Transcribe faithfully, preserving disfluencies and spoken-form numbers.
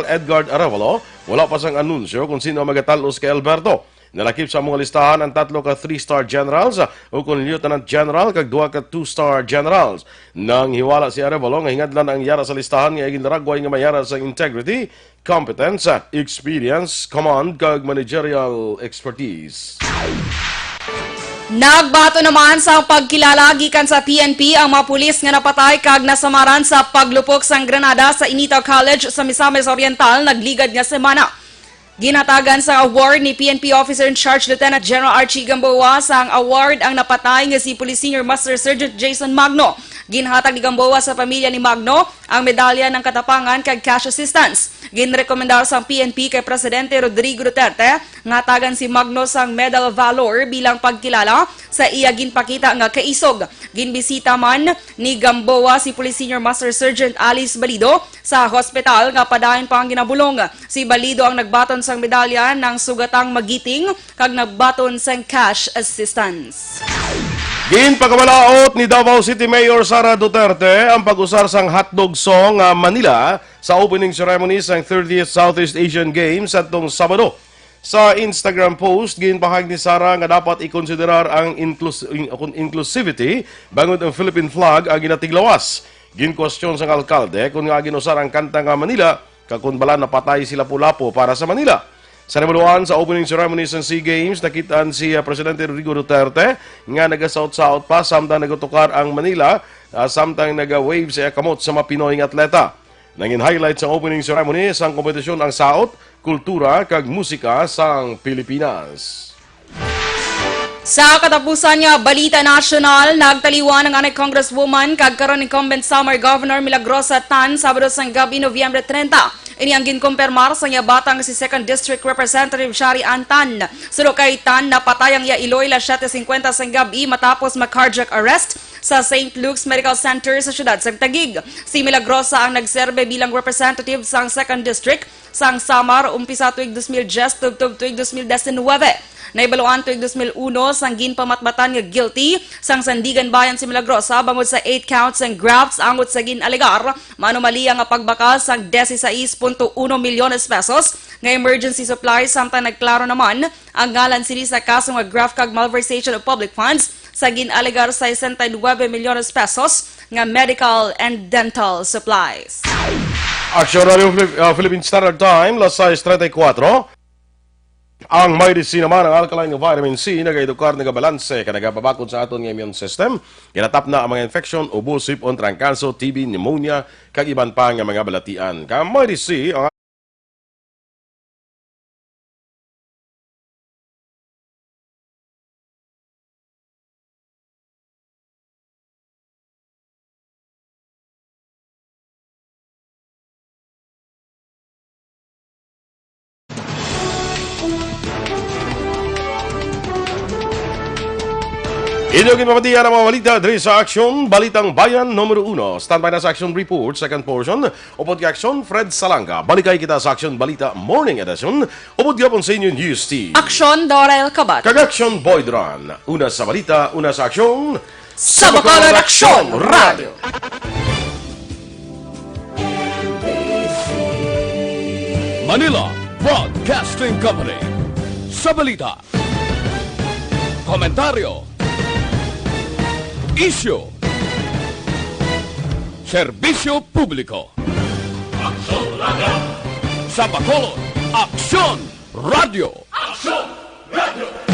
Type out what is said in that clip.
Edgard Arevalo, wala pa sang anunsyo kung sino ang magatal-os kay Alberto. Nalakip sa among listahan ang tatlo ka three-star generals, ukon lieutenant general, kag duha ka two-star generals. Nanghiwala si Arevalo nga hingadlan ang yara sa listahan nga gindaragway nga may yara sa integrity, competence, experience, command, kag managerial expertise. Nagbato naman sa pagkilala gikan sa P N P ang mga pulis nga napatay kag nasamaran sa paglupok sang granada sa Inita College sa Misamis Oriental nagligad nga semana. Ginhatagan sa award ni P N P Officer in Charge Lieutenant General Archie Gamboa sang award ang napatay nga si Police Senior Master Sergeant Jason Magno. Ginhatag ni Gamboa sa pamilya ni Magno ang medalya ng katapangan kag cash assistance. Ginrekomendar sang P N P kay Presidente Rodrigo Duterte nga hatagan si Magno sang Medal of Valor bilang pagkilala sa iya ginpakita nga kaisog. Ginbisita man ni Gamboa si Police Senior Master Sergeant Alice Balido sa hospital nga padayon pa ang ginabulong. Si Balido ang nagbaton sang medalya ng sugatang magiting kag nagbaton sang cash assistance. Ginpakabalaod ni Davao City Mayor Sara Duterte ang pag-usar sang hotdog song nga Manila sa opening ceremony sang thirtieth Southeast Asian Games atong Sabado. Sa Instagram post, ginpahayag ni Sara nga dapat ikonsiderar ang inclus-, in-, inclusivity bangod ang Philippine flag ang ginatiglawas. Ginkwestiyon sang alkalde kon ngaa gin-usar ang kanta nga Manila kag kon bala napatay si Lapu-Lapu para sa Manila. Sa nabaluan sa opening ceremony sang SEA Games, nakit-an si, ah, Presidente Rodrigo Duterte nga nagasaot-saot pa samtang nagatukar ang Manila, ah, samtang naga-wave sa iya kamot sa mga Pinoy nga atleta. Nangin highlight sang opening ceremony sang kompetisyon ang saot, kultura, kag musika sang Pilipinas. Sa katapusan nga balita nasyonal, nagtaliwan ang anay Congresswoman kag karon incumbent Samar Governor Milagrosa Tan Sabado sang gab-i, Nobyembre treinta. Ini ang ginkumpirmar sang iya bata nga si Second District Representative Shari Ann Tan. Suno kay Tan, napatay ang iya iloy las siete cincuenta sang gab-i matapos ma-cardiac arrest sa Saint Luke's Medical Center sa siyudad sang Taguig. Si Milagrosa ang nagserbe bilang representative sang Second District sang Samar, umpisa tuig dos mil diyes tubtob tuig dos mil disinwebe. Nahibaluan tuig dos mil uno sang ginpamatbatan nga guilty sang Sandiganbayan si Milagrosa bangod sa eight counts sang graft angot sa gin-alegar manumalia nga pagbakal sang dieciséis punto uno milyones pesos nga emergency supply, samtang nagklaro naman ang ngalan sini sa kaso nga graft kag malversation of public funds sa gin-alegar sesenta y nuebe milyones pesos nga medical and dental supplies. Action Radio Philip-, uh, Philippine Standard Time, las sais treinta y cuatro. Ang Mighty C naman, ang alkaline nga vitamin C, nagaedukar, nagabalanse, kag nagapabakod sa aton nga immune system. Ginatapna ang mga infection, ubo, sipon, trangkaso, T B, pneumonia, kag iban pa nga mga balatian. Kang Mighty C, ang Inyo ginpamatian ang mga balita diri sa Aksyon, Balitang Bayan numero uno. Standby na sa Aksyon Report, second portion. Upod kay Aksyon, Fred Salanga. Balikay kita sa Aksyon Balita Morning Edition. Upod gihapon sa inyo, News Team. Aksyon, Dorel Kabat. Kag Aksyon, Boy Duran. Una sa balita, una sa aksyon. Sa Bacolod Aksyon Radio. Manila Broadcasting Company. Sa balita, komentaryo, isyu, serbisyo publiko. Aksyon Radio. Sa Bacolod, Aksyon Radio. Aksyon Radio.